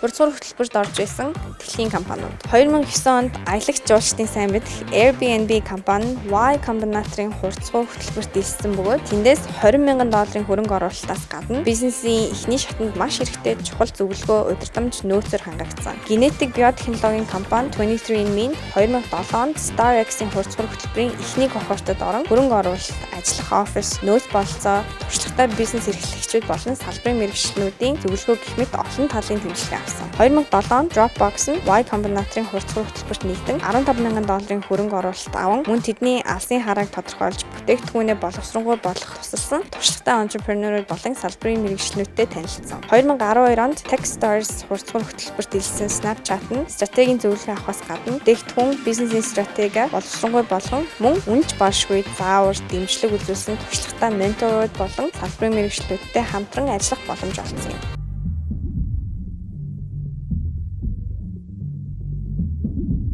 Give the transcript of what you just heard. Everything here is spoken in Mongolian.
Хурцгуур хөтөлбөрт орж исэн дэлхийн компаниуд. 2009 онд аялагч жуулчдын сайн мэдэх Airbnb компани Y Combinator-ын хурцгуур хөтөлбөрт элссэн бөгөөд тэндээс 20 мянган долларын хөрөнгө оруулалтаас гадна бизнесийн эхний шатанд маш хэрэгтэй чухал зөвлөгөө, удирдамж, нөөцөөр хангагдсан. Генетик биотехнологийн компани 23andMe 2007 онд StarX-ийн хурцгуур хөтөлбөрийн эхний кохортод орон хөрөнгө оруулалт, ажиллах офис, нөөц бололцоо, туршлагатай бизнес эрхлэгчид болон салбарын мэргэжилтнүүдийн зөвлөгөө гэх мэт олон талын дэмжлэг авсан. 2007 онд Dropbox нь Y Combinator-ын хурцгуур хөтөлбөрт нэгдэн 15 мянган долларын хөрөнгө оруулалт аван мөн тэдний алсын харааг тодорхойлж бүтээгдэхүүнээ боловсронгуй болгох тусалсан туршлагатай entrepreneur болон салбарын мэргэжилтнүүдтэй танилцсан. 2012 онд Techstars хурцгуур хөтөлбөрт элссэн Snapchat нь стратегийн зөвлөгөө авахаас гадна бүтээгдэхүүн, бизнесийн стратеги боловсронгуй болгон мөн үнэлж болшгүй заавар, дэмжлэг үзүүлсэн туршлагатай менторууд болон салбарын мэргэжилтнүүдтэй хамтран ажиллах боломж олдсон юм.